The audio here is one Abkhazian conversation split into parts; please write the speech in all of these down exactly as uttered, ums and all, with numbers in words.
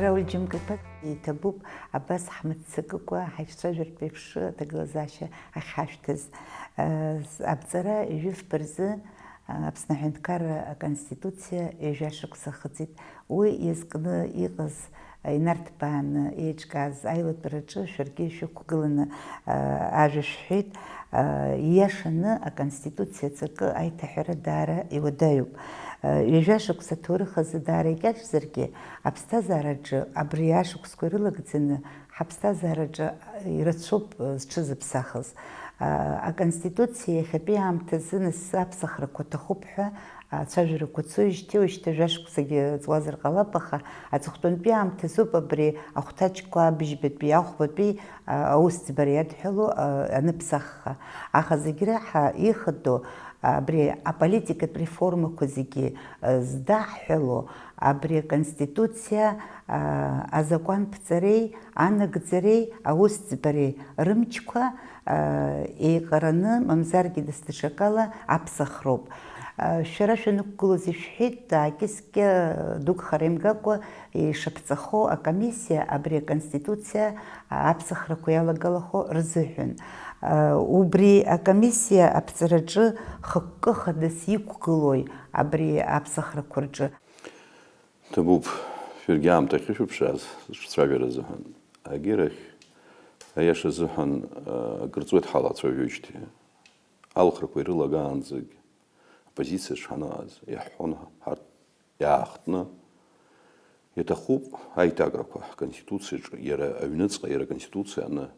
Рауль Џьамқьаԥа, иҭабуп абас ҳмыццакыкәа ҳаицәажәартә еиԥш аҭагылазаашьа ахьҳашәҭаз. Э, с-, аԥҵара ҩышәба рзы, э, Аԥсны Аҳәынҭқарра Аконституциа ҩажәа шықәса ахыҵит. Уи иазкны иҟаз, э, инарҭбааны еиҿкааз аилатәараҿы шәаргьы шәықәгыланы, э, ажәа шәҳәеит. Э, ииашаны Аконституциа аҵакы аиҭаҳәара даара иуадаҩуп. Э, ҩажәа шықәса аҭоурых азы даара икьаҿзаргьы, аԥсҭазаараҿы абри ашықәсқәа ирылагӡаны ҳаԥсҭазаараҿы ирацәоуп зҽызыԥсахыз. Аконституциа иахьатәи аамҭазы нас аԥсахрақәа аҭахуп ҳәа ацәажәарақәа цоижьҭеи уажәшьҭа жәашықәсагьы ҵуазар ҟалап, аха аҵыхәтәантәи аамҭазоуп абри ахәҭаҷқәа абыжьбатәи, ахәбатәи аусӡбара иадҳәало аныԥсахха. Аха зегь реиҳа ихадоу абри аполитикатә реформақәа зегьы здаҳҳәало, абри аконституциа, а, азакәан ԥҵареи, анагӡареи, аусӡбареи рымчқәа, а, еиҟараны, мамзаргьы дас даҽакала аԥсахроуп. А, шәара шәанықәгылоз ишәҳәеит, аакьыскьа дук хара имгакәа ишаԥҵахо акомиссиа абри аконституциа аԥсахрақәа иалагалахо рзыҳәан. А, убри акомиссиа аԥҵараҿы хықәкы хадас иқәгылои абри аԥсахрақәа рҿы? Ҭабуп, шәаргьы аамҭа ахьышәыԥшааз сыҿцәажәара азыҳәан. Агьырахь, аиаша азыҳәан, акыр ҵуеит ҳалацәажәоижьҭеи. Алхрақәа ирылагаанӡагь аппозициаҿ ҳаныҟаз, иаҳҳәон ҳарҭ иаахтны, иаҭахуп аиҭакрақәа ҳконституциаҿы, иара аҩныҵҟа, иара аконституциа аны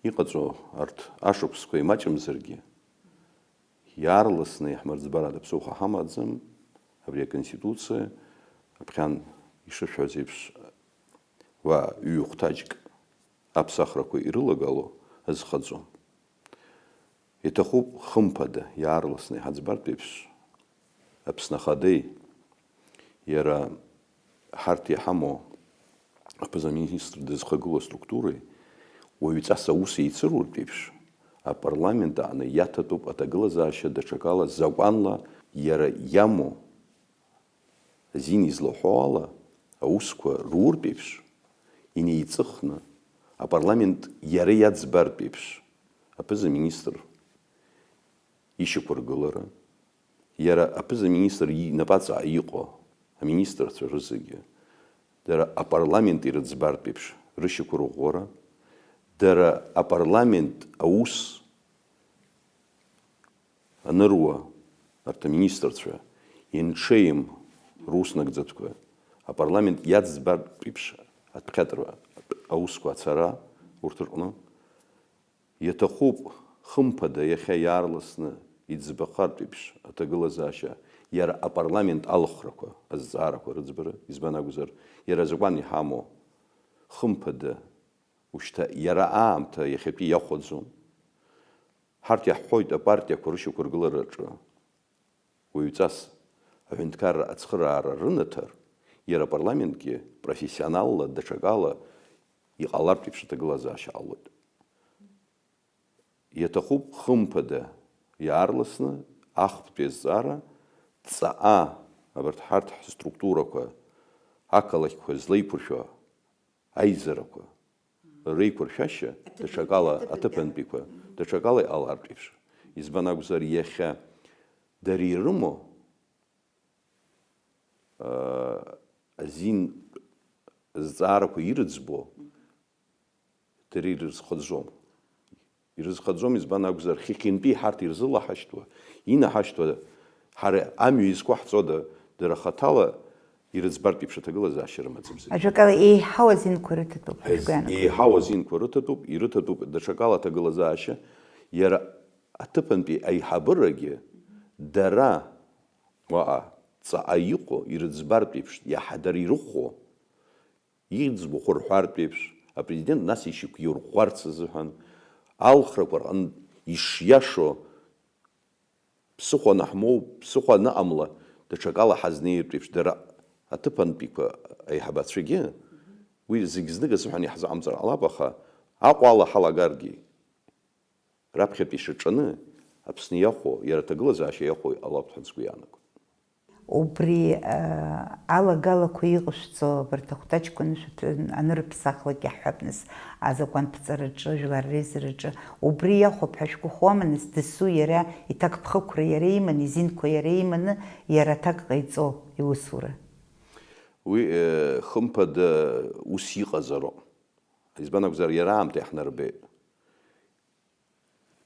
иҟаҵоу арҭ ашықәсқәа имаҷымзаргьы, иаарласны иаҳмырӡбар ада ԥсыхәа ҳамаӡам, абри аконституциа аԥхьан ишышәҳәаз еиԥш, уа ҩ-хәҭаҷк аԥсахрақәа ирылагало азхаӡом. Иҭахуп, хымԥада, иаарласны иҳаӡбартә еиԥш, Аԥсны Ахадеи иара ҳарҭ иҳамоу аԥыза-министр дызхагылоу аструктуреи уаҩҵас аус еицыруртә еиԥш, апарламент аҟны иаҭатәуп аҭагылазаашьа даҽакала закәанла иара иамоу азин излаҳәо ала аусқәа руртә еиԥш, инеиҵыхны апарламент иара иаӡбартә еиԥш, аԥыза-министр ишьақәыргылара, иара аԥыза-министр инапаҵаҟа иҟоу аминистрцәа рызегьы, дара апарламент ирыӡбартә еиԥш рышьақәырӷәӷәара, дара апарламент аус аныруа, арҭ аминистрцәа ианҽеим рус нагӡатәқәа апарламент иаӡбартә еиԥш аԥхьатәра аусқәа ацара урҭ рҟны, иаҭахуп, хымԥада, иахьа иаарласны иӡбахартә еиԥш аҭагылазаашьа, иара апарламент алхрақәа азҵаарақәа рыӡбара, избан акәзар, иара азакәан иҳамоу, хымԥада, ушьҭа иара аамҭа иахьатәи иахәаӡом. Ҳарҭ иаҳҳәоит апартиақәа рышьақәыргылараҿы уаҩҵас аҳәынҭқарра ацхыраара рынаҭар, иара апарламентгьы профессионалла, даҽакала иҟалартә еиԥш аҭагылазаашьа ҟалоит. Иаҭахуп, хымԥада, иаарласны ахԥатәи азҵаара ҵаҟа абарҭ ҳарҭ ҳструктурақәа, ақалақьқәа злеиқәыршәо аизарақәа реиқәыршәашьа, аҭыԥантәи, даҽакала аҭыԥантәи, аҭыԥантәиқәа, даҽакала иҟалартә еиԥш. Избан акәзар, иахьа дара ирымоу, аа, азин зҵаарақәа ирыӡбо, дара ирызхаӡом. Ирызхаӡом, избан акәзар, хыхьынтәи ҳарҭ ирзылаҳашьҭуа, инаҳашьҭуа, ҳара амҩа изқәаҳҵода, дара хаҭала ирыӡбартә еиԥш аҭагылазаашьа рымаӡам зегьы. Ажәакала, еиҳау азинқәа рыҭатәуп, ҳәа шәгәы иаанагоит. Еиҳау азинқәа рыҭатәуп, ирыҭатәуп даҽакала аҭагылазаашьа, иара аҭыԥантәи аиҳабырагьы дара уаҟа ҵаҟа иҟоу ирыӡбартә еиԥш, иаҳа дара ирыхәо, иӡбахә рҳәартә еиԥш, апрезидент нас ишьақәирӷәӷәарц азыҳәан, алхрақәа рҟынтә ишиашоу, ԥсыхәа анаҳмоу, ԥсыхәа аныҟамла, даҽакала ҳазнеиртә еиԥш, дара аҭыԥантәиқәа аиҳабацәагьы, уи зегь знык азыҳәан иаҳзыҟамҵар ҟалап, аха Аҟәа ала ҳалагаргьы, раԥхьатәи ишаҿаны, Аԥсны иахәо, иара аҭагылазаашьа иахәо иҟалап ҳәа сгәы иаанагоит. Убри, аа, алагалақәа иҟашәҵо абарҭ ахәҭаҷқәа анышәынҭра анырыԥсахлак иаҳҳәап, нас, азакәанԥҵараҿы, жәлар реизараҿы. Убри иахәап ҳәа шәгәахәуама, нас, дасу иара иҭакԥхықәра иара иманы, изинқәа иара иманы, иара аҭак ҟаиҵо иусура? Уи, э, хымԥада, ус иҟазароуп. Избан акәзар, иара аамҭа иаҳнарбеит.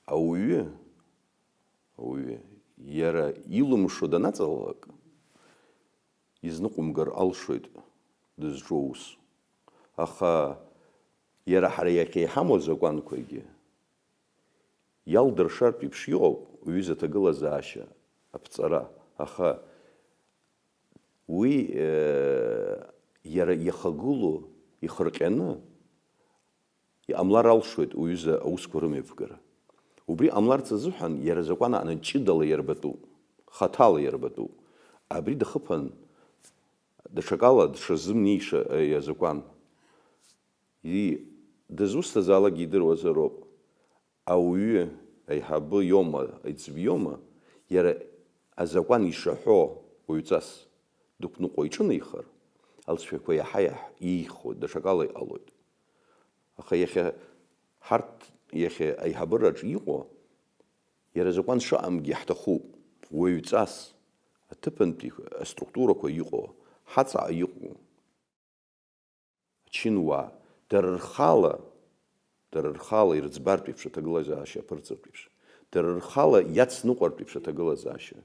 Ауаҩы, ауаҩы, иара илымшо данаҵалалак, изныҟәымгар алшоит дызҿу аус. Аха иара ҳара иахьа иҳамоу азакәанқәагьы иалдыршартә еиԥш иҟоуп уҩыза аҭагылазаашьа аԥҵара. Аха уи, э, иара ихагылоу, ихырҟьаны, иҟамлар алшоит уҩыза аусқәа рымҩаԥгара. Убри ҟамларц азыҳәан иара азакәан аҟны ҷыдала иарбатәуп, хаҭала иарбатәуп. Абри дахыԥан, даҽакала дшазымнеиша, э, азакәан. И-, дызусҭазаалакгьы идыруазароуп. Ауаҩы аиҳабы иоума, аиҵбы иоума, иара азакәан ишаҳәо уаҩҵас дықәныҟәо иҿынеихар, алҵшәақәа иаҳа-иаҳа иихо даҽакала иҟалоит. Аха иахьа ҳарҭ, иахьа аиҳабыраҿы иҟоу, иара азакәан шыҟамгьы иаҳҭахуп, уаҩҵас, аҭыԥантәи аструктурақәа иҟоу, ҳаҵаҟа иҟоу. Ачынуаа, дара рхала, дара рхала ирыӡбартә еиԥш аҭагылазаашьа аԥырҵартә еиԥш, дара рхала иацныҟәартә еиԥш аҭагылазаашьа.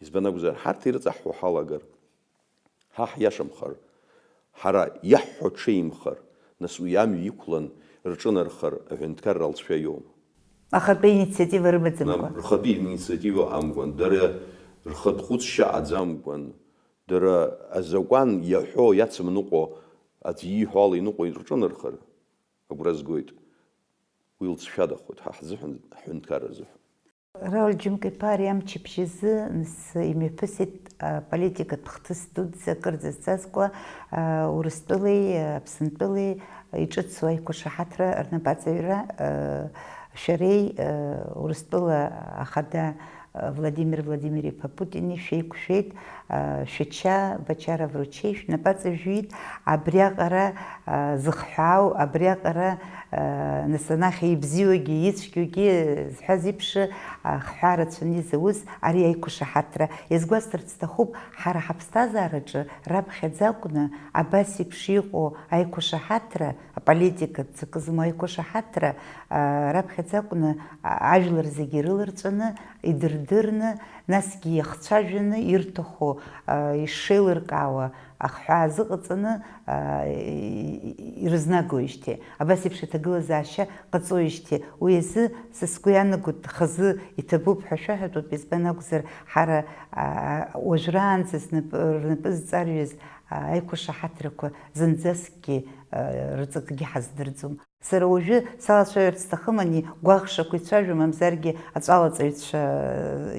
Избан акәзар, ҳарҭ ирыҵаҳҳәо ҳалагар, ҳа ҳиашамхар, ҳара иаҳҳәо ҽеимхар, нас уи амҩа иқәлан рҿынархар аҳәынҭқарра алҵшәа иоума? Ахатәы инициатива рымаӡамкәа. Рхатәы инициатива амкәан, дара рхатә хәыцшьа аӡамкәан, дара азакәан иаҳәо иацымныҟәо, аӡә ииҳәо ала иныҟәо ирҿынархар, агәра згоит. Уи лҵшәадахоит ҳа ҳзыҳәан, ҳҳәынҭқарра азыҳәан. Рауль Џьымка-иԥа ари амчыбжь азы, нас, имҩаԥысит, а, политикатә хҭыс дуӡӡа акырӡа зҵазкуа, а, Урыстәылеи, а, Аԥсынтәылеи иҿыцу аиқәышаҳаҭра рнапаҵаҩра, а, шәареи, а, Урыстәыла ахада, а, Владимир Владимир-иԥа Путини шәеиқәшәеит, а, Шәача Бачара Вручеи шәнапаҵа жәҩит, абриаҟара, а, зыхҳәаау, абриаҟара, а, нас анахь ибзиоугьы ицәгьоугьы зҳәаз еиԥш, а, хҳәаа рацәаны изауз ари аиқәышаҳаҭра. Иазгәасҭарц сҭахуп, ҳара ҳаԥсҭазаараҿы раԥхьаӡа акәны абас еиԥш иҟоу аиқәышаҳаҭра, аполитика ҵакы змоу аиқәышаҳаҭра, а, раԥхьаӡа акәны, а, ажәлар зегьы ирыларҵәаны, идырдырны, насгьы иахцәажәаны ирҭаху, а, ишеилыркаауа ахҳәаа азыҟаҵаны, а, и-, и-, ирызнагоижьҭеи, абас еиԥш аҭагылазаашьа ҟаҵоижьҭеи, уи азы са сгәы иаанагоит, хазы иҭабуп ҳәа шәаҳәатәуп, избан акәзар, ҳара, а, уажәраанӡа знап-, рнапы зҵарҩыз, а, аиқәышаҳаҭрақәа зынӡаскгьы, а, рҵакгьы ҳаздырӡом. Сара уажәы салацәажәарц сҭахым ани гәаӷшақәа ицәажәо, мамзаргьы аҵәалаҵаҩцәа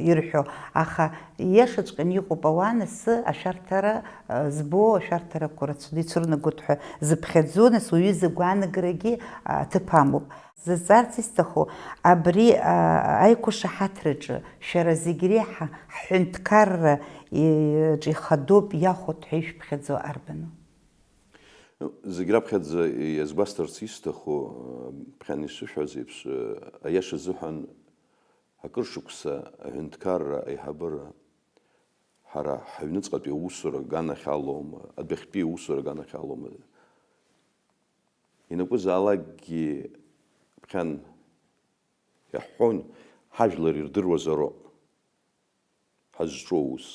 ирҳәо, аха ииашаҵәҟьаны иҟоуп ауаа, нас, ашәарҭара, а, збо, ашәарҭарақәа рацәаны ицәырнагоит ҳәа зыԥхьаӡо, нас, уаҩы изы агәаанагарагьы, а, аҭыԥ амоуп. Сзаҵарц исҭаху, абри, а, аиқәышаҳаҭраҿы шәара зегь реиҳа ҳҳәынҭқарра, и-, ҿы ихадоуп, иахәоит ҳәа ишәыԥхьаӡо арбану? Зегь раԥхьаӡа иазгәасҭарц исҭаху, ԥхьан исышәҳәаз еиԥш, аиаша азыҳәан, акыр шықәса аҳәынҭқарра аиҳабыра ҳара ҳаҩныҵҟатәи аусура аганахь алоума, адәахьтәи аусура аганахь алоума, ианакәызаалакгьы ԥхьан иаҳҳәон, ҳажәлар ирдыруазароуп. Ҳазҿу аус,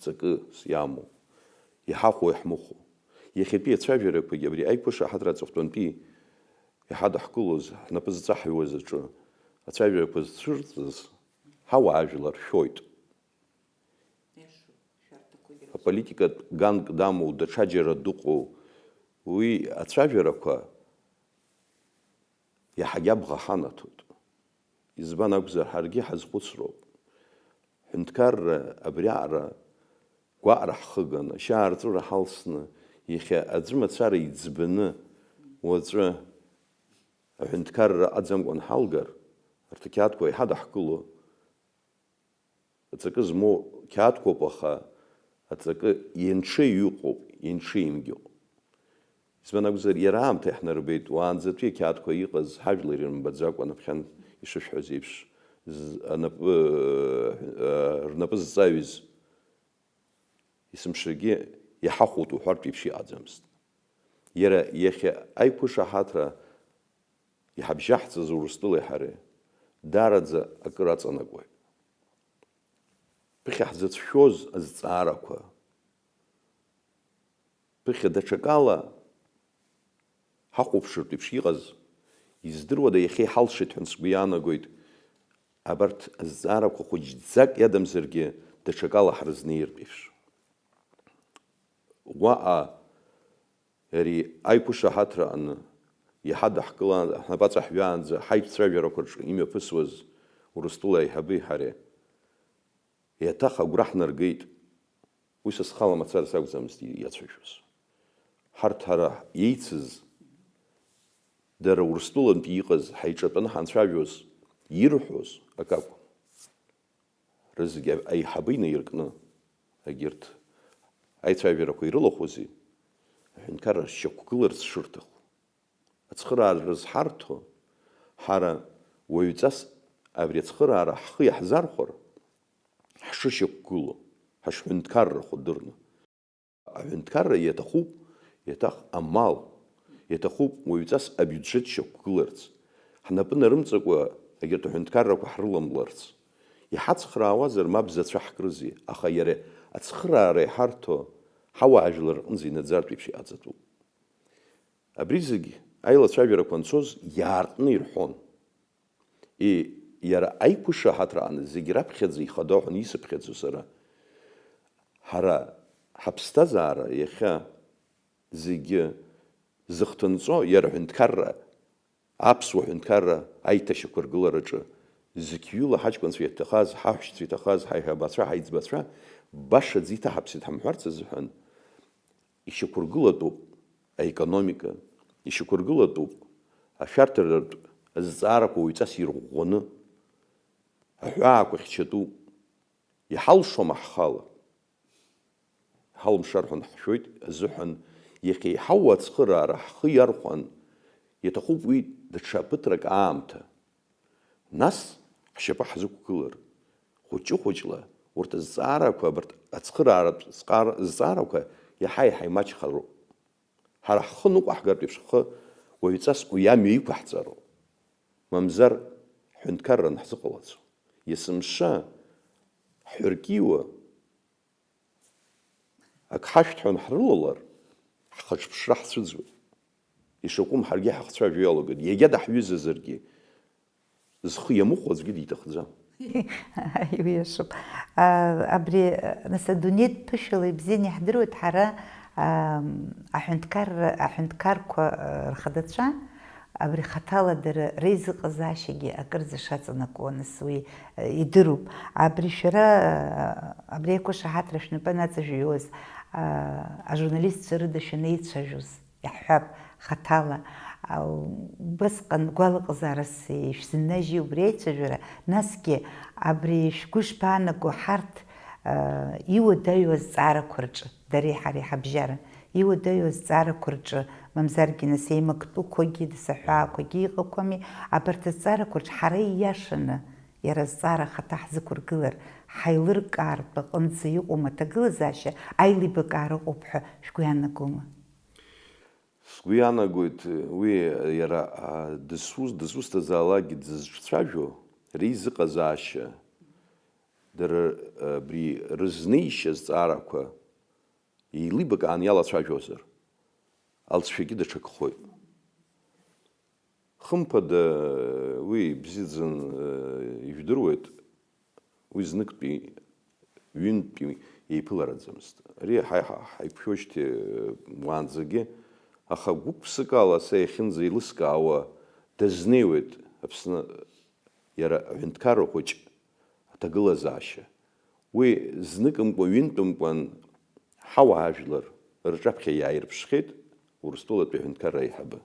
ҵакыс иамоу, иҳахәо, иаҳмыхәо. Иахьатәи ацәажәарақәагьы абри аиқәышаҳаҭра аҵыхәтәантәи иҳадаҳкылоз, ҳнапы зҵаҳҩуаз аҿы ацәажәарақәа зцәырҵыз ҳауаажәлар шәоит. Аполитикатә ганк дамоу, даҽаџьара дыҟоу, уи ацәажәарақәа иаҳагьы абӷа ҳанаҭоит. Избан акәзар, ҳаргьы ҳазхәыцроуп. Ҳҳәынҭқарра абриаҟара гәаҟра ҳхыганы, ашьаарҵәыра ҳалсны, иахьа аӡәы мацара иӡбаны, уаҵәы аҳәынҭқарра аӡамкәан ҳалгар, арҭ ақьаадқәа иҳадаҳкыло, аҵакы змоу қьаадқәоуп, аха Аҵакы ианҽеим иҟоуп, ианҽеимгьы ыҟоуп. Избан акәзар, иара аамҭа иаҳнарбеит, уаанӡатәи ақьаадқәа иҟаз ҳажәлар ирымбаӡакәа анаԥхьан ишышәҳәоз еиԥш, з-, анапы, э, рнапы зҵаҩыз есымшагьы иҳахәоит уҳәартә еиԥш иҟаӡамызт. Иара иахьа аиқәышаҳаҭра иҳабжьаҳҵаз Урыстәылеи ҳареи даараӡа акыр аҵанакуеит. Ԥыхьа ҳзыцәшәоз азҵаарақәа, ԥыхьа даҽакала ҳахәаԥшыртә еиԥш иҟаз, издыруада, иахьа иҳалшеит ҳәа сгәы иаанагоит, абарҭ азҵаарақәа хәыҷӡак иадамзаргьы даҽакала ҳрызнеиртә еиԥш. Уаҟа ари аиқәышаҳаҭра аҟны иҳадаҳкылаанӡа, ҳнапаҵаҳәҩаанӡа ҳаицәажәарақәа рҿы имҩаԥысуаз Урыстәыла аиҳабеи ҳареи еиҭах агәра ҳнаргеит. Уи са схала мацара сакәӡамызт иацәажәоз. Ҳарҭ ҳара иеицыз, дара Урыстәылантәи иҟаз, ҳаиҿатәаны ҳанцәажәоз, ирҳәоз акакәын. Рызегь аиҳабы инаиркны, егьырҭ аицәажәарақәа ирылахәызи, аҳәынҭқарра шьақәгыларц шырҭаху. Ацхыраара рызҳарҭо, ҳара уаҩҵас абри ацхыраара ҳхы иаҳзархәар, ҳшышьақәгыло, ҳашҳәынҭқаррахо дырны. Аҳәынҭқарра иаҭахуп, иаҭах амал, иаҭахуп уаҩҵас абиуџьет шьақәгыларц. Ҳнапы нарымҵакәа егьырҭ аҳәынҭқаррақәа ҳрыламларц. Иҳацхраауазар, мап зацәаҳкрызеи, аха иара ацхыраара иҳарҭо ҳауаажәлар рҟынӡа инаӡартә еиԥш иҟаҵатәуп. Абри зегь аилацәажәарақәа анцоз иаартны ирҳәон. И, иара аиқәышаҳаҭра аҟны зегь раԥхьаӡа ихадоу ҳәа исыԥхьаӡо сара, ҳара ҳаԥсҭазаара иахьа зегьы зыхҭынҵәо иара аҳәынҭқарра, аԥсуа ҳәынҭқарра аиҭашьақәыргылараҿы зқьҩыла ҳаҷкәынцәа иаҭахаз, ҳаҳәшьцәа иҭахаз, ҳаиҳабацәа, ҳаиҵбацәа башаӡа иҭаҳаԥсеит ҳамҳәарц азыҳәан, ишьақәыргылатәуп аекономика, ишьақәыргылатәуп ашәарҭаратә азҵаарақәа уаҩҵас ирӷәӷәаны, аҳәаақәа хьчатәуп, иҳалшома ҳхала? Ҳалымшар ҳәа ҳшәоит азыҳәан, иахьа иҳауа ацхыраара ҳхы иархәан, иаҭахуп уи даҽа ԥыҭрак аамҭа. Нас ҳшьапы ҳзықәгылар, хәыҷы-хәыҷла урҭ азҵаарақәа, абарҭ ацхырааратә зҵаара-, зҵаарақәа иаҳа-иаҳа имаҷхароуп. Ҳара ҳхы ныҟәаҳгартә еиԥш ҳхы уаҩҵас уи амҩа иқәаҳҵароуп. Мамзар ҳҳәынҭқарра анҳзыҟалаӡо, есымша ҳҳәыркьиуа ак ҳашәҭ ҳәа анҳрылалар, ҳхаҿԥшра ҳцәыӡуеит. Ишакәым ҳаргьы ҳахцәажәо иалагоит, иагьа даҳҩызазаргьы, зхы иамыхәо аӡәгьы диҭахӡам. Иашоуп. А, абри, нас, адунеитә ԥышәала ибзианы иаҳдыруеит ҳара, а, аҳәынҭқарра, аҳәынҭқарқәа, а, рхадацәа, абри хаҭала дара реизыҟазаашьагьы акырӡа шаҵанакуа, нас, уи, а, идыруп. Абри шәара, а, абри аиқәышаҳаҭра шәнапы анаҵажәиуаз, а, ажурналистцәа рыда шәанеицәажәоз. Иаҳҳәап, хаҭала, а, убасҟан гәалаҟазаарас ишәзыннажьи убри аицәажәара, насгьы абри шәгәы шԥаанаго ҳарҭ, а, иуадаҩу азҵаарақәа рҿы, дареи ҳареи ҳабжьара, иуадаҩу азҵаарақәа рҿы, мамзаргьы нас еимактәықәагьы, дасаҳәаақәагьы иҟақәами, абарҭ азҵаарақәа рҿы ҳара ииашаны иара азҵаара ахаҭа ҳзықәыргылар, ҳаилыркаартә аҟынӡа иҟоума аҭагылазаашьа, аилибакаара ыҟоуп ҳәа шәгәы иаанагома? Сгәы иаанагоит, уи иара, а, дызусҭазаалакгьы дзызҿцәажәо, реизыҟазаашьа, дара, а, абри рызнеишьа зҵаарақәа еилибакаан иалацәажәозар, алҵшәагьы даҽакхоит. Хымԥада, уи ибзиаӡаны, а, ижәдыруеит. Уи зныктәи, ҩынтәи еиԥылараӡамызт. Ари ҳа-, ҳа-, ҳаиқәшәоижьҭеи, э, уаанӡагьы, аха гәык-ԥсыкала са иахьынӡеилыскаауа дазнеиуеит Аԥсны иара аҳәынҭқарра хәыҷ аҭагылазаашьа. Уи зныкымкәа, ҩынтәымкәан ҳауаажәлар рҿаԥхьа иааирԥшхьеит Урыстәылатәи аҳәынҭқарра аиҳабы.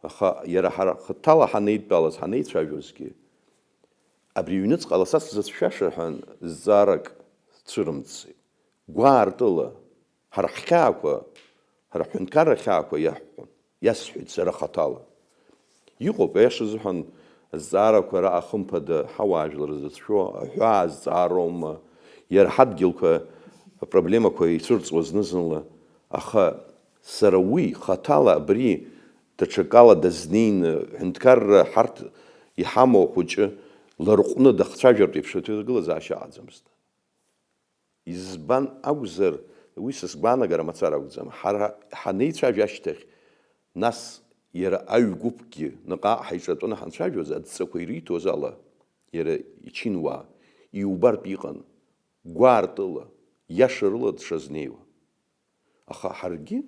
Аха иара ҳара хаҭала ҳанеидтәалаз, ҳанеицәажәозгьы, абри аҩныҵҟала са сзыцәшәаша ҳәа зҵаарак цәырымҵит. Гәаартыла, ҳара ҳхьаақәа, ҳара ҳҳәынҭқарра хьаақәа иаҳҳәон, иасҳәеит сара хаҭала. Иҟоуп, аиаша азыҳәан, азҵаарақәа раҟа хымԥада ҳауаажәлар зыцәшәо аҳәаа зҵаароума, иара ҳадгьылқәа апроблемақәа ицәырҵуа зны-зынла, аха сара уи хаҭала абри даҽакала дазнеины, ҳәынҭқарра ҳарҭ иҳамоу ахәыҷы ларҟәны дахцәажәартә еиԥш аҭагылазаашьа аҟаӡамызт. Избан акәзар, уи са сгәаанагара мацара акәӡам. Ҳара ҳанеицәажәа ашьҭахь, нас иара аҩ-гәыԥкгьы наҟ-ааҟ ҳаиҿатәаны ҳанцәажәоз, адҵақәа ириҭоз ала, иара ичинуаа иубартә иҟан, гәаартыла, иаша рыла дшазнеиуа. Аха ҳаргьы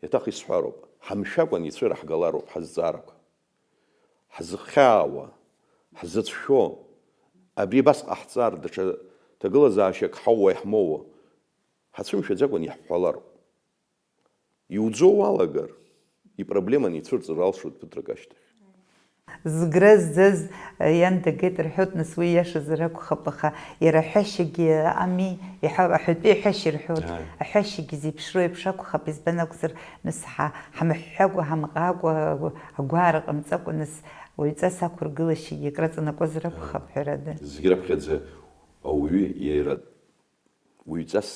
Еиҭах исҳәароуп, ҳамшәакәан ицәыраҳгалароуп ҳазҵаарақәа. Ҳзыххьаауа, ҳзыцәшәо, абри абас ҟаҳҵар, даҽа ҭагылазаашьак ҳауа иаҳмоуа, ҳацәымшәаӡакәан иаҳҳәалароуп. Иуӡо уалагар, ипроблеманы ицәырҵыр алшоит ԥыҭрак ашьҭахь. Згра зӡаз, э, иан дагеит рҳәоит, нас уи иашазар акәхап, аха иара аҳәашьагьы ами, иҳәа-, аҳәатәи аҳәашьа рҳәоит. Ааи. Аҳәашьагьы зеиԥшроу еиԥш акәхап, избан акәзар, нас ҳа-, ҳамҳәҳәакәа, ҳамҟаакәа, агәаара ҟамҵакәа, нас уаҩҵас ақәыргылашьагьы акраҵанакуазар акәхап, ҳәарада. Зегь раԥхьаӡа ауаҩы иара уаҩҵас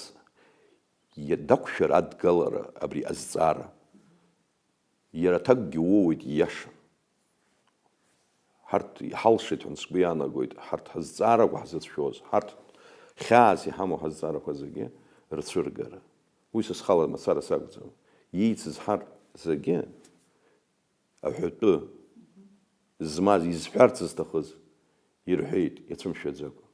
иа-, дақәшәар адгалара абри азҵаара. Иара аҭакгьы уоуеит, ииашан. Ҳарҭ иҳалшеит ҳәа сгәы иаанагоит, ҳарҭ ҳазҵаарақәа ҳзыцәшәоз, ҳарҭ хьаас иҳамоу ҳазҵаарақәа зегьы рцәыргара. Уи са схала мацара сакәӡам. Иеицыз ҳарҭ зегьы аҳәатәы змаз, изҳәарц зҭахыз ирҳәеит, иацәымшәаӡакәа.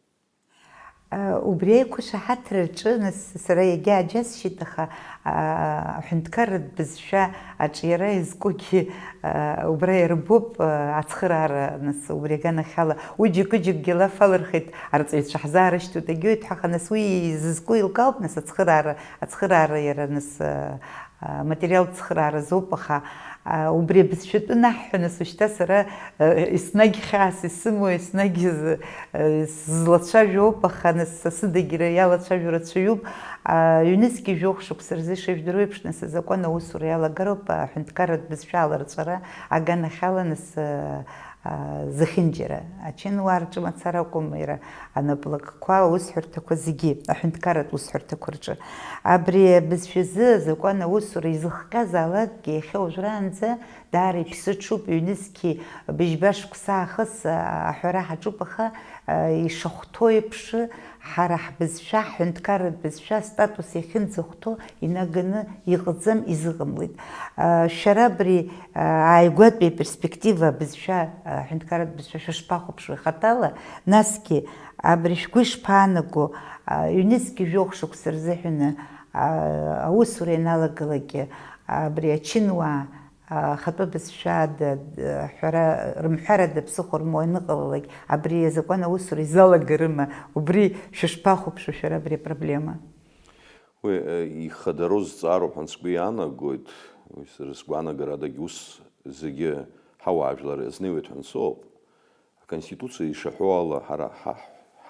Убри аиқәшаҳаҭра рҿы, нас, сара иагьааџьасшьеит, аха, а, аҳәынҭқарратә бызшәа аҿиара иазкугьы, а, убра ирбоуп, а, ацхыраара, нас, убри аганахьала. Уи џьыкы-џьыкгьы алаф алырхит, арҵаҩцәа ҳзаарышьҭуеит, агьоит ҳәа, аха, нас, уи изызку еилкаауп, нас, ацхыраара, ацхыраара иара, нас, а, а, материалтә цхыраара азоуп, аха, а, убри абызшәатәы наҳҳәа, нас, уажәшьҭа сара, а, еснагь хьаас исымоу, еснагь з-, а, сзлацәажәо ауп, аха, нас, са сыдагьы иалацәажәо рацәаҩуп. А, ҩнызқьи жәохә шықәса рзы, ишыжәдыруа еиԥш, нас, азакәан аусура иалагароуп, аҳәынҭқарратә бызшәа аларҵәара аганахьала, нас, а, а, зехьынџьара. Ачынуаа рҿы мацара акәым, иара анаплакқәа, аусҳәарҭақәа зегьы, аҳәынҭқарратә усҳәарҭақәа рҿы. Абри абызшәазы азакәан аусура изыхҟьазаалакгьы, иахьа уажәраанӡа даара иԥсыҽуп, ҩнызқьи быжьба шықәса аахыс, а, аҳәара ҳаҿуп, аха, а, ишахәҭоу еиԥш, ҳара ҳбызшәа, ҳҳәынҭқарратә бызшәа астатус иахьынӡахәҭоу инаганы иҟаӡам, изыҟамлеит. А, шәара абри, а, ааигәатәи аперспектива абызшәа, а, аҳәынҭқарратә бызшәа шәышԥахәаԥшуеи хаҭала, насгьы абри шәгәы ишԥаанаго, а, ҩнызқьи жәохә шықәса рзыҳәаны, а, аусура ианалагалакгьы, абри ачынуаа, а, ахатәы бызшәада, д-, ҳәара, рымҳәарада ԥсыхәа рмоу аныҟалалак, абри азакәан аусура изалагарыма? Убри шәышԥахәаԥшуа шәара абри апроблема? Уи, э, ихадароу зҵаароуп ҳәа сгәы иаанагоит, уи сара сгәаанагарадагь ус зегьы ҳауаажәлар иазнеиуеит ҳәа соуп. Аконституциа ишаҳәо ала, ҳара ҳа-,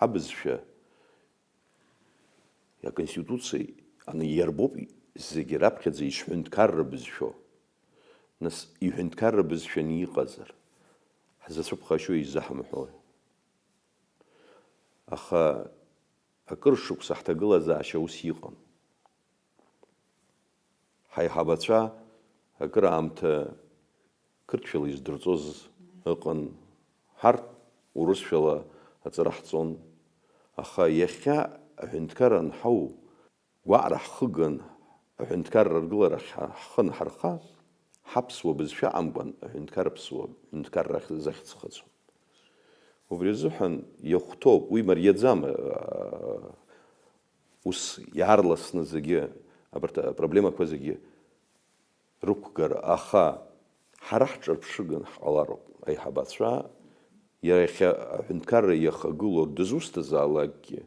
ҳабызшәа, аконституциа ани иарбоуп зегьы раԥхьаӡа ишҳәынҭқарра бызшәо. Нас иҳәынҭқарра бызшәаны иҟазар, ҳзацәыԥхашьои изаҳамҳәои? Аха акыр шықәса ҳҭагылазаашьа ус иҟан. Ҳаиҳабацәа акыраамҭа қырҭшәала издырҵоз ыҟан, ҳарҭ урысшәала аҵара ҳҵон, аха иахьа аҳәынҭқарра анҳау, гәаҟра ҳхыган, аҳәынҭқарра аргыларахь ҳхы анҳархха, ҳаԥсуа бызшәа амкәан аҳәынҭқар аԥсуа ҳәынҭқарра захьӡ хыҵуан. Убри азыҳәан иахәҭоуп, уи мариаӡам, аа, ус иаарласны зегьы, абарҭ апроблемақәа зегьы рықәгара, аха ҳара ҳҿырԥшыган ҳҟалароуп, аиҳабацәа, иара иахьа аҳәынҭқарра иахагылоу дызусҭазаалакгьы,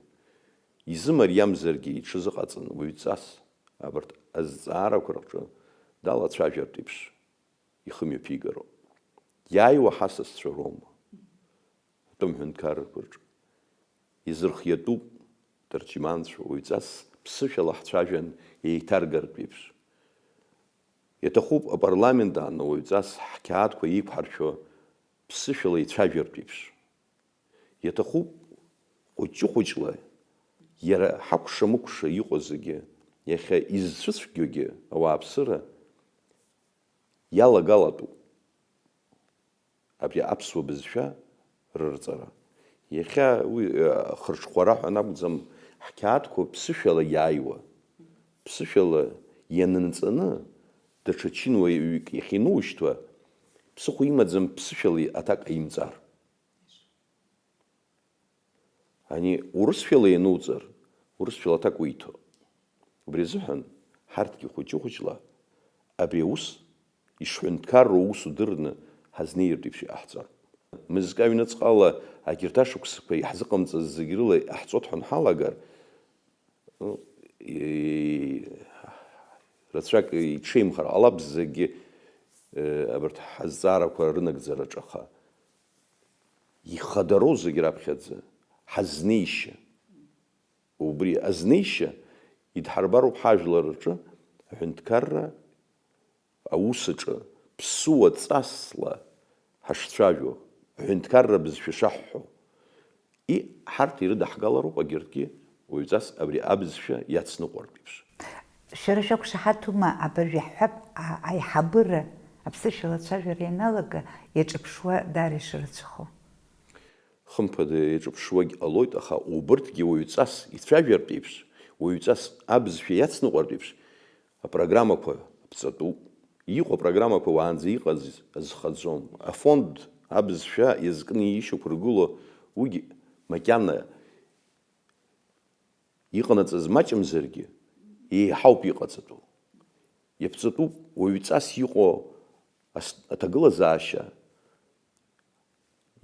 изымариамзаргьы иҽазыҟаҵан уаҩҵас абарҭ азҵаарақәа рҿы далацәажәартә еиԥш ихы мҩаԥигароуп. Иааиуа ҳасасцәа роума? Атәым ҳәынҭқаррақәа рҿы изырхиатәуп, Дырчиманцәа уаҩҵас ԥсышәала ҳцәажәан еиҭаргартә еиԥш. Иаҭахуп апарламент аан уаҩҵас ҳқьаадқәа еиқәҳаршәо ԥсышәала ицәажәартә еиԥш. Иаҭахуп хәыҷы-хәыҷла иара ҳакәша-мыкәша иҟоу зегьы, иахьа изцәыцәгьоугьы ауааԥсыра иалагалатәуп. Абри аԥсуа бызшәа рырҵара. Иахьа уи, э, хырҽхәара ҳәа анакәӡам, ҳқьаадқәа ԥсышәала иааиуа, ԥсышәала ианынҵаны, даҽа чынуаҩык иахьиноушьҭуа, ԥсыхәа имаӡам ԥсышәала аҭак ҟаимҵар. Ани урысшәала иануҵар, урысшәала аҭак уиҭо. Убри азыҳәан, ҳарҭгьы хәыҷы-хәыҷла абри аус ишҳәынҭқарроу аус удырны ҳазнеиртә еиԥш иҟаҳҵар. Мызкы аҩныҵҟала агьырҭ ашықәсқәа иаҳзыҟамҵаз зегь рыла иҟаҳҵоит ҳәа анҳалагар, ну, и-, рацәак иҽеимхар ҟалап зегьы, э, абарҭ ҳазҵаарақәа рынагӡараҿы, аха ихадароу зегь раԥхьаӡа ҳазнеишьа. Убри азнеишьа идҳарбароуп ҳажәлар рҿы аҳәынҭқарра аус аҿы ԥсуа ҵасла ҳашцәажәо, аҳәынҭқарра бызшәа шаҳҳәо. И, ҳарҭ ирыдаҳгалароуп агьырҭгьы уаҩҵас абри абызшәа иацныҟәартә еиԥш. Шәара шәақәшаҳаҭума, абыржә иаҳҳәап, а-, аиҳабыра аԥсышәала ацәажәара ианалага, иаҿыԥшуа даара ишырацәахо? Хымԥада, иаҿыԥшуагь ҟалоит, аха убырҭгьы уаҩҵас ицәажәартә еиԥш, уаҩҵас абызшәа иацныҟәартә еиԥш, апрограммақәа ԥҵатәуп. Иҟоу апрограммақәа уаанӡа иҟаз азхаӡом. Афонд абызшәа иазкны ишьақәыргыло, уигь макьана иҟанаҵаз маҷымзаргьы, еиҳауп иҟаҵатәу. Иаԥҵатәуп уаҩҵас иҟоу ас-, аҭагылазаашьа,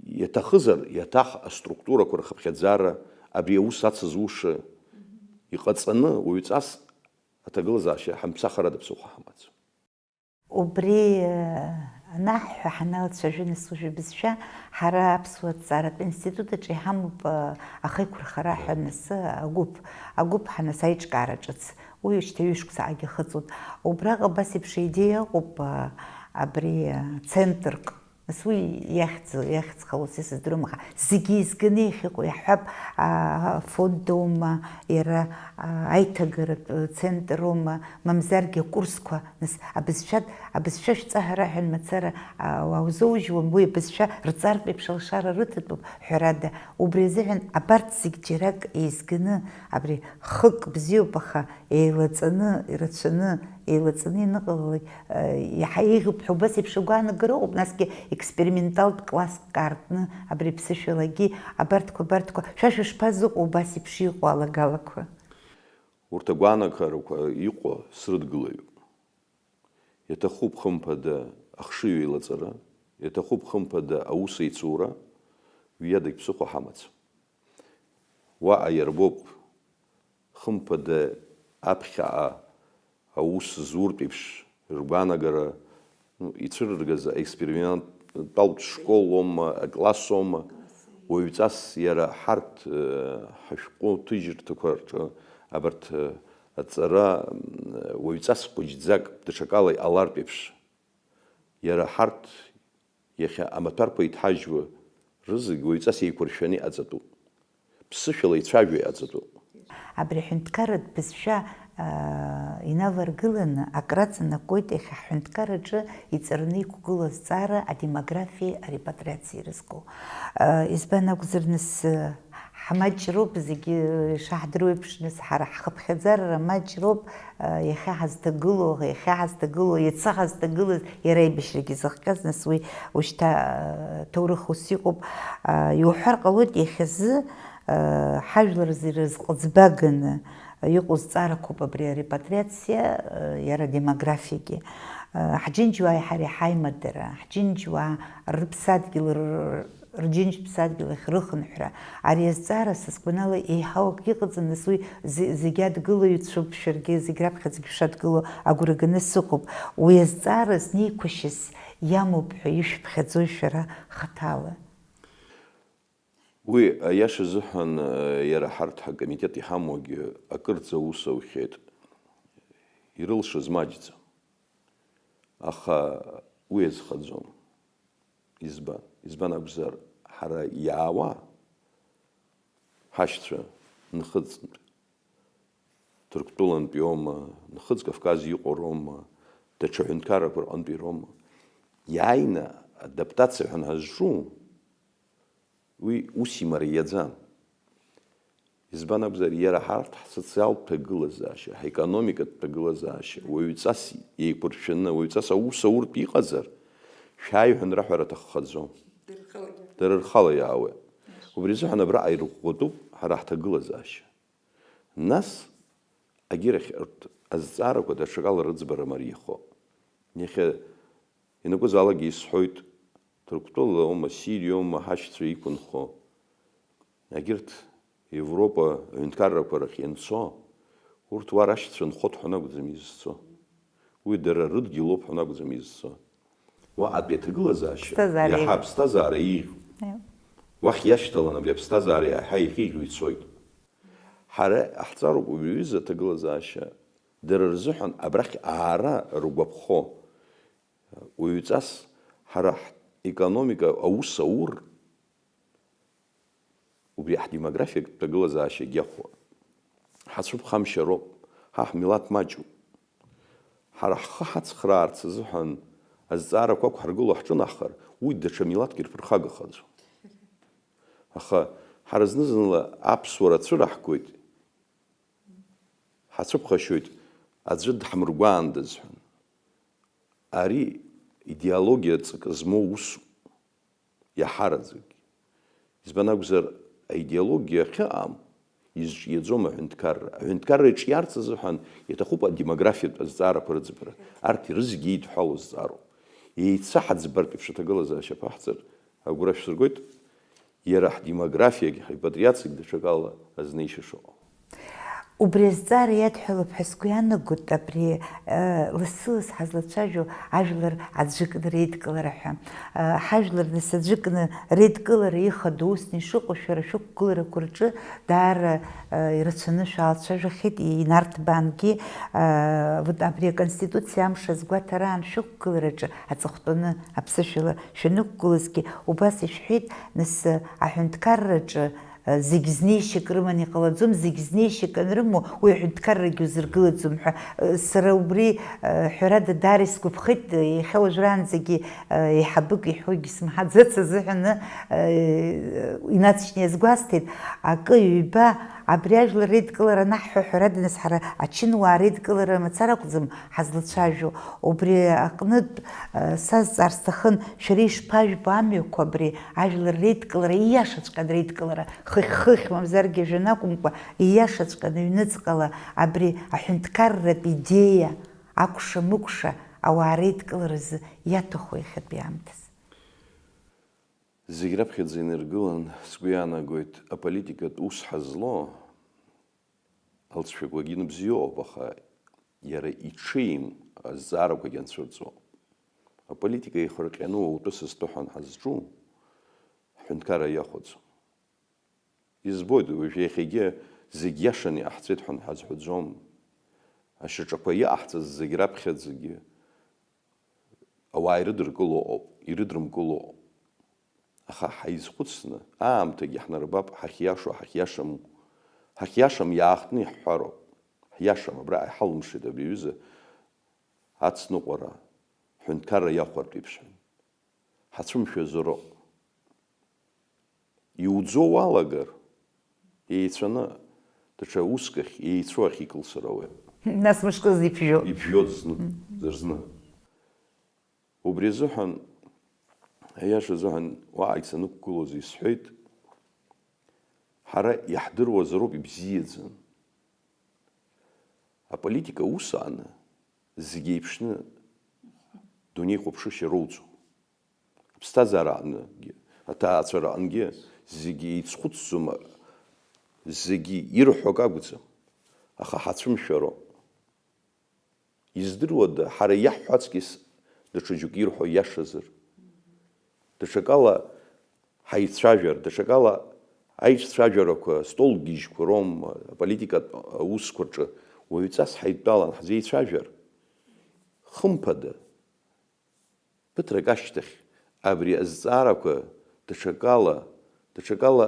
иаҭахызар, иаҭах аструктурақәа рхыԥхьаӡара, абри аус ацызуша иҟаҵаны уаҩҵас аҭагылазаашьа ҳамԥсахрада ԥсыхәа ҳамаӡам. Убри, э, анаҳҳәа, ҳаналацәажәо нас уажәы бызшәа, ҳара аԥсуа ҭҵааратә институт аҿы иҳамоуп, э, ахеиқәырхара ҳәа нас, э, агәыԥ, агәыԥ ҳанас аиҿкаара ҿыц. Уи шьҭа ҩышықәсаҟагьы ахыҵуеит. Убраҟа абас еиԥш аидеиа ыҟоуп, э, абри, э, центрк. Нас уи иахьӡ-, иахьӡ ҟалоз сыздыруам, аха зегьы еизганы иахьыҟоу иаҳҳәап, а, фондоума, иара, а, аиҭагаратә центроума, мамзаргьы акурсқәа, нас абызшәа, абызшәа шәҵа ҳәа раҳәан мацара, а, уааузоужьуам, уи абызшәа рҵартә еиԥш алшара рыҭатәуп, ҳәарада, убри азыҳәан абарҭ зегь џьарак еизганы, абри хык бзиоуп, аха еилаҵаны, ирацәаны, еилаҵаны ианыҟалалак, э, иаҳа еиӷьуп ҳәа убас еиԥш агәаанагара ыҟоуп, насгьы експерименталтә класск аартны абри аԥсышәалагьы абарҭқәа, абарҭқәа, шәа шәышԥазыҟоу убас еиԥш иҟоу алагалақәа? Урҭ агәаанагарақәа иҟоу срыдгылаҩуп. Иаҭахуп, хымԥада, ахшыҩ еилаҵара, иаҭахуп, хымԥада, аус еицура, уи адагь ԥсыхәа ҳамаӡам. Уаҟа иарбоуп, хымԥада, аԥхьаҟа аус зуртә еиԥш ргәаанагара, ну, ицәырыргаз аексперименталтә школоума, аклассоума, уаҩҵас иара ҳарҭ, э, ҳашәҟәы ҭыжьырҭақәа рҿы абарҭ, э, аҵара, м, уаҩҵас хәыҷӡак даҽакала иҟалартә еиԥш, иара ҳарҭ иахьа амаҭәарқәа иҭҳажьуа рызегь уаҩҵас еиқәыршәаны иҟаҵатәуп. Ԥсышәала ицәажәо иҟаҵатәуп. Абри аҳәынҭқарратә бызшәа, аа, инаваргыланы акраҵанакуеит иахьа ҳҳәынҭқарраҿы иҵарны иқәгылоу азҵаара адемографиеи арепатриациеи ирызку. Избан акәзар, нас, ҳмаҷроуп, зегьы ишаҳдыруа еиԥш, нас, ҳара ҳхыԥхьаӡара маҷроуп, иахьа ҳазҭагылоу, иахьа ҳазҭагылоу, иацы ҳазҭагылаз, иара аибашьрагьы зыхҟьаз, нас, уи ушьҭа, ҭоурых ус иҟоуп. Иуҳәар ҟалоит, иахьазы, ҳажәлар зегьы рызҟыӡбаганы иҟоу зҵаарақәоуп абри арепатриациа, иара адемографиагьы. Ҳџьынџьуааи ҳареи ҳаимадара, ҳџьынџьуаа рыԥсадгьыл р-, рџьынџьтә ԥсадгьыл ахь рыхынҳәра. Ари азҵаара, са сгәанала, еиҳау акгьы ыҟаӡам, нас уи зе-, зегь адгылаҩцәоуп, шәаргьы зегь раԥхьаӡагь шәшадгылоу агәра ганы сыҟоуп. Уи азҵаара знеиқәышьас иамоуп ҳәа ишәыԥхьаӡои шәара хаҭала? Уи, аиаша азыҳәан, иара ҳарҭ ҳакомитет иҳамоугьы акырӡа аус аухьеит. Ирылшаз маҷӡам. Аха уи азхаӡом. Избан? Избан акәзар, ҳара иаауа ҳашьцәа нхыҵынтә, Ҭырқәтәылантәи роума, Нхыҵ Кавказ иҟоу роума, даҽа ҳәынҭқаррақәа рҟынтәи роума, иааины адаптациа ҳәа ҳазҿу, уи ус имариаӡам. Избан акәзар, иара ҳарҭ ҳсоциалтә ҭагылазаашьа, ҳекономикатә ҭагылазаашьа, уаҩҵас еиқәыршәаны, уаҩҵас аус ауртә иҟазар, шәааи ҳәа анраҳәара аҭаххаӡом. Дара рхала иаауеит. Убри азыҳәан абраҟа ирӷәӷәатәуп ҳара ҳҭагылазаашьа. Нас, агьырахь, урҭ азҵаарақәа даҽакала рыӡбара мариахо. Иахьа ианакәызаалакгьы исҳәоит, Ҭырқәтәылоума, Сириоума ҳашьцәа иқәынхо. Егьырҭ Европа аҳәынҭқаррақәа рахь ианцо, урҭ уа рашьцәа нхоит ҳәа акәӡам изцо. Уи дара рыдгьылоуп ҳәа акәӡам изцо. Уаҟатәи аҭагылазаашьа Ԥсҭазаара иаҳа еиӷьуп. Аԥсҭазаара еиӷьуп. Еиуп. Уахь иашьҭалан абри аԥсҭазаара иаҳа ихигьу ицоит. Ҳара иаҳҵароуп убри аҩыза аҭагылазаашьа, дара рзыҳәан абрахь аара ргәаԥхо. Уаҩҵас ҳара ҳекономика аус аур, убри ҳдемографиатә ҭагылазаашьагь иахәо. Ҳацәыԥхамшьароуп, ҳа ҳмилаҭ маҷуп. Ҳара ҳхы ҳацхраарц азыҳәан азҵаарақәа ықәҳаргыло ҳҿынахар, уи даҽа милаҭк ирԥырхагахаӡом. Аха ҳара зны-зынла аԥсуара цәыраҳгоит, ҳацәыԥхашьоит, аӡәы дҳамыргәаандаз ҳәа. Ари идеологиа ҵакы змоу усуп, иаҳараӡак. Избан акәзар, аидеологиа ахьыҟам изҿиаӡом аҳәынҭқарра. Аҳәынҭқарра иҿиарц азыҳәан иаҭахуп адемографиатә азҵаарақәа рыӡбара. Арҭ ирызегьы еидҳәалоу зҵаароуп. Еицаҳаӡбартә еиԥш аҭагылазаашьа аԥаҳҵар, агәра шәсыргоит, иара ҳдемографиагь, ҳрепатриациагь даҽакала азнеишьа шыҟоу. Убри азҵаара иадҳәалоуп ҳәа сгәы иаанагоит, абри, э, лассы-ласс ҳазлацәажәо ажәлар аӡәыкны реидкылара ҳәа. Э, ҳажәлар нас аӡәыкны реидкылара ихадоу усны ишыҟоу шәара шәықәгыларақәа рҿы даара, э, ирацәаны шәаалцәажәахьеит, инарҭбаангьы, э, вот абри аконституциа амш азгәаҭараан шәықәгылараҿы аҵыхәтәаны аԥсышәала шәанықәгылазгьы убас ишәҳәеит, нас, э, аҳәынҭқарраҿы зегь знеишьак рыманы иҟалаӡом, зегь знеишьак анрымоу, уи аҳәынҭқаррагьы узыргылаӡом ҳәа. Сара убри, ҳәарада, даара исгәаԥхеит, иахьа уажәраанӡагьы еиҳабык иҳәогьы сымҳаӡац азыҳәаны, инацшьны иазгәасҭеит, акы, ҩба, абри ажәлар реидкылара анаҳҳәа, ҳәарада, нас ҳара ачынуаа реидкылара мацара акәӡам ҳазлацәажәо. Убри аҟнытә, э, сазҵаар сҭахын, шәара ишԥажәбо амҩақәа абри ажәлар реидкылара, ииашаҵәҟьаны реидкылара, хыхь-хыхь, мамзаргьы ажәҩан акәымкәа, ииашаҵәҟьаны аҩныҵҟала абри аҳәынҭқарратә идеиа акәша-мыкәша ауаа реидкыларазы иаҭаху иахьатәи аамҭазы? Зегь раԥхьаӡа инаргылан, сгәы иаанагоит, аполитикатә ус ҳазло, алҵшәақәагьы ныбзиоуп, аха иара иҽеим азҵаарақәагьы анцәырҵуа. Аполитика еихырҟьаны уаутәы сызҭыҳәан ҳазҿу ҳҳәынҭқарра иахәаӡом. Избоит, уажә иахьагьы зегь иашаны иҟаҳҵеит ҳәа ҳазҳәаӡом. Ашьаҿақәа иҟаҳҵаз зегь раԥхьаӡагьы ауаа ирыдыркыло ыҟоуп, ирыдрымкыло ыҟоуп. Аха ҳаизхәыцны, аамҭагьы ҳнарбап, ҳахьиашоу, ҳахьиашам, ҳахьиашам иаахтны иаҳҳәароуп. Ҳиашам, абра иҳалымшеит абри аҩыза ацныҟәара, ҳҳәынҭқарра иахәартә еиԥш ҳәа. Ҳацәымшәазароуп. Иуӡо уалагар, еицәаны, даҽа уск ахь, еицәоу ахь икылсыр ауеит. Нас мышкызны иԥжәо. Иԥжәоит зны, Мм. Зырзны. Убри азыҳәан, аиаша азыҳәан, уаҟагь санықәгылоз исҳәеит, ҳара иаҳдыруазароуп ибзиаӡаны. Аполитика ус ааны, зегь еиԥшны дунеихәаԥшышьа роуӡом. Аԥсҭазаара аҟныгьы, аҭаацәара аҟынгьы зегь еицхәыцӡом, зегь ирҳәо акы акәӡам, аха ҳацәымшәароуп. Издыруада, ҳара иаҳҳәо аҵкьыс даҽа џьоук ирҳәо иашазар? Даҽакала ҳаицәажәар, даҽакала Аиҿцәажәарақәа, столгьежьқәа роума, аполитикатә аусқәа рҿы уаҩҵас ҳаидтәалан ҳзеицәажәар, хымԥада, ԥыҭрак ашьҭахь абри азҵаарақәа даҽакала, даҽакала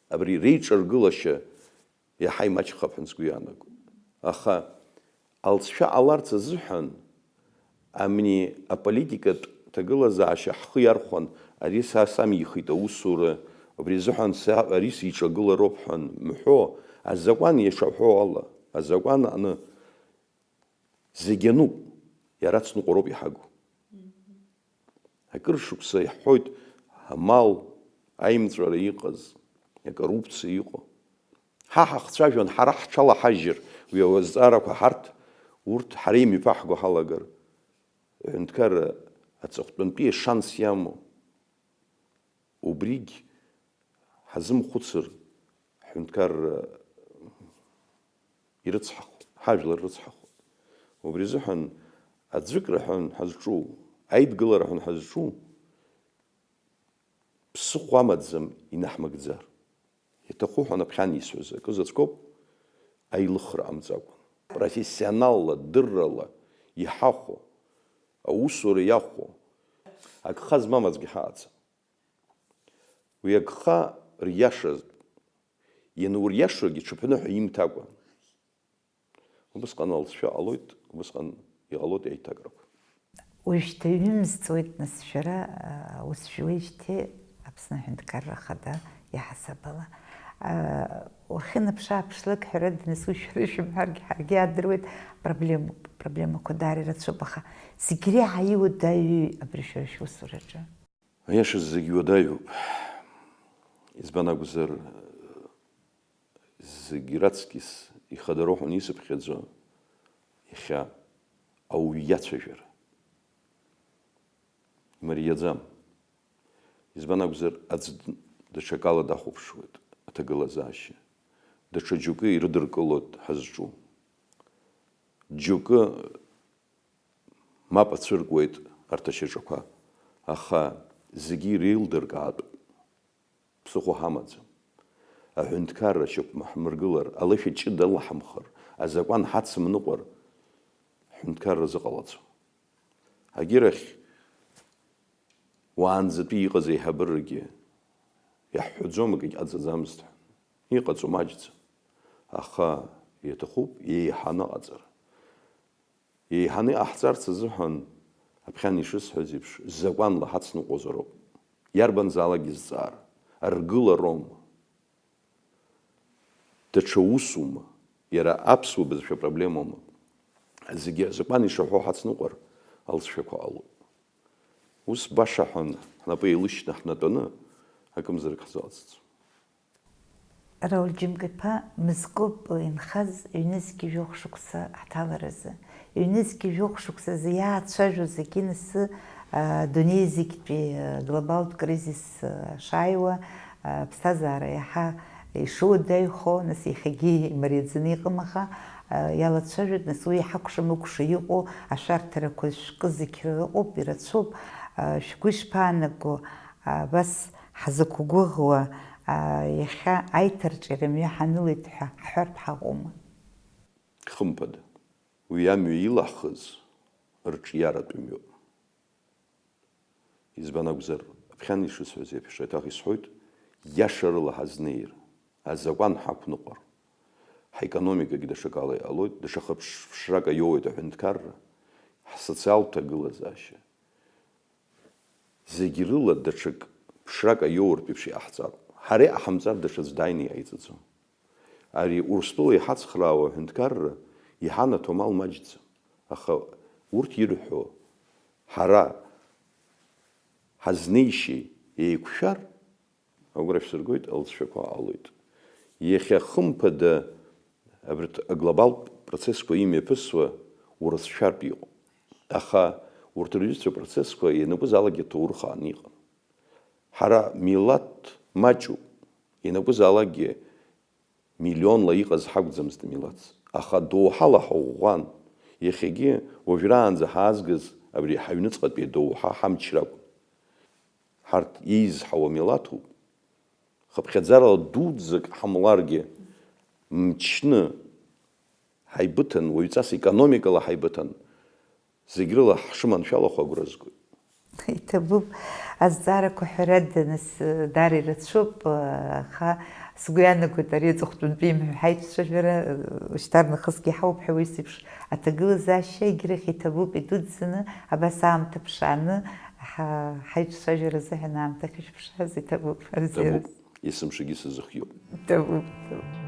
абри реиҿаргылашьа иаҳа имаҷхап ҳәа сгәы иаанагоит. Аха алҵшәа ҟаларц азыҳәан, амни аполитикатә ҭагылазаашьа ҳхы иархәан, ари са самихит аусура, абри азыҳәан са ари сиҿагылароуп ҳәа мҳәо, азакәан ишаҳәо ала, азакәан аҟны зегь ануп, иара ацныҟәароуп иҳагу. Акыр шықәса иаҳҳәоит амал аимҵәара иҟаз, акоррупциа иҟоу. Ҳа ҳахцәажәон, ҳара ҳҽалаҳажьыр, уи азҵаарақәа ҳарҭ, урҭ ҳара имҩаԥаҳго ҳалагар, аҳәынҭқарра аҵыхәтәантәи ашанс иамоу. Убригь ҳазымхәыцыр, ҳҳәынҭқарра ирыцҳахоит, ҳажәлар рыцҳахоит. Убри азыҳәан аӡәыкра ҳәа ҳазҿу, аидгылара ҳәа ҳазҿу, ԥсыхәа амаӡам инаҳмыгӡар. Иаҭаху ҳәа анаԥхьан исҳәаз акы заҵәкоуп, аилыхра ҟамҵакәан. Профессионалла, дыррала иҳахәо, аусура иахәо, агха змам аӡәгьы ҳаҟаӡам. Уи агха риашазтә, иануриашогьы ҽыԥныҳәа имҭакәа. Убысҟан алҵшәа ҟалоит, убысҟан иҟалоит аиҭакрақәа. Уажәшьҭа ҩымз ҵуеит, нас, шәара, а, ус шәуеижьҭеи Аԥсны Аҳәынҭқарра Ахада иаҳасабала. А, уахьынаԥш-ааԥшлак, ҳәарада, нас, уи шәара ишәымҳәаргьы ҳаргьы иаадыруеит, проблемоуп, проблемақәа даара ирацәоуп, аха зегь реиҳа иуадаҩу абри шәара шәусураҿы? Аиашаз зегь уадаҩуп. Избан акәзар, зегь раҵкьыс ихадароу ҳәа исыԥхьаӡо иахьа ауаҩ иацәажәара имариаӡам. Избан акәзар, аӡә д-, даҽакала дахәаԥшуеит аҭагылазаашьа. Даҽа џьоукы ирыдыркылоит ҳазҿу. Џьоукы мап ацәыркуеит арҭ ашьаҿақәа, аха зегьы иреилдыркаатәуп. Ԥсыхәа ҳамаӡам. Аҳәынҭқарра шьақәмаҳмыргылар, алышәа ҷыда алаҳамхыр, азакәан ҳацымныҟәар, ҳҳәынҭқарра зыҟалаӡом. Агьырахь, уаанӡатәи иҟаз аиҳабырагьы иаҳҳәаӡом, акгьы ҟаҵаӡамызт ҳәа. Иҟаҵо маҷӡам. Аха иаҭахуп еиҳаны аҟаҵара. Еиҳаны иҟаҳҵарц азыҳәан, аԥхьан ишысҳәаз еиԥш, закәанла ҳацныҟәозароуп. Иарбанзаалакгьы зҵаара, аргылароума, даҽа усума, иара аԥсуа бызшәа проблемоума, зегьы азакәан ишаҳәо ҳацныҟәар алҵшәақәа ҟалоит. Ус баша ҳәа ҳнапы еилышьны ҳнатәаны, акымзарак ҳзалҵӡом. Рауль Џьымка-иԥа, мызкоуп инхаз, ҩнызқь жәохә шықәса ҳҭаларазы. Ҩнызқь жәохә шықәсазы иаацәажәо зегьы, нас, а, дунеи зегьтәи, а, глобалтә кризис, а, шааиуа, а, аԥсҭазаара иаҳа ишуадаҩхо, нас, иахьагьы имариаӡаны иҟам, аха, а, иалацәажәоит, нас, уи иҳакәша-мыкәша иҟоу ашәарҭарақәа шәкы зегь ыҟоуп, ирацәоуп, а, шәгәы ишԥаанаго, а, абас ҳзықәгәыӷуа, а, иахьа аиҭарҿиара мҩа ҳанылеит ҳәа ҳҳәартә ҳаҟоума? Хымԥада, уи амҩа илаҳхыз рҿиаратә мҩоуп. Избан акәзар, аԥхьан ишысҳәаз еиԥш, еиҭах исҳәоит, иашарыла ҳазнеир, азакәан ҳақәныҟәар, ҳаекономикагьы даҽакала иҟалоит, даҽа хыԥш-, ԥшрак аиоуеит аҳәынҭқарра, ҳсоциалтә ҭагылазаашьа. Зегь рыла даҽак ԥшрак аиоуртә еиԥш иҟаҳҵароуп. Ҳара иҟаҳамҵар даҽаӡә дааины иҟаиҵаӡом. Ари Урыстәыла иҳацхраауа аҳәынҭқарра иҳанаҭо амал маҷӡам. Аха урҭ ирҳәо, ҳара ҳазнеишьеи еиқәшәар, агәра шәсыргоит, алҵшәақәа ҟалоит. Иахьа хымԥада абарҭ аглобалтә процессқәа имҩаԥысуа урацәшәартә иҟоуп. Аха урҭ рҩызцәа процессқәа ианакәызаалакгьы ҭоурых ааны иҟам. Ҳара милаҭ маҷуп, ианакәызаалакгьы миллионла иҟаз ҳакәӡамызт амилаҭ. Аха доуҳала ҳаӷәӷәан, иахьагьы уажәраанӡа ҳаазгаз абри ҳаҩныҵҟатәи адоуҳа ҳамч ракәын. Ҳарҭ еизҳауа милаҭуп, хыԥхьаӡарала дуӡӡак ҳамларгьы, мчны ҳаибыҭан, уаҩҵас економикала ҳаибыҭан, зегь рыла ҳшыманшәалахо агәра згоит. Иҭабуп, азҵаарақәа ҳәарада, нас, даара ирацәоуп, аха сгәы иаанагоит ари аҵыхәтәантәи имҳәа ҳаицәажәара, шьҭарнахысгьы иҳауп ҳәа уи сеиԥш аҭагылазаашьа егьирахь иҭабуп идуӡӡаны, абас аамҭа ԥшааны ҳа-, ҳаицәажәара азыҳәан аамҭа ахьышәԥшааз иҭабуп, абзиара. Иҭабуп, есымшагьы сазыхиоуп. Иҭабуп, иҭабуп.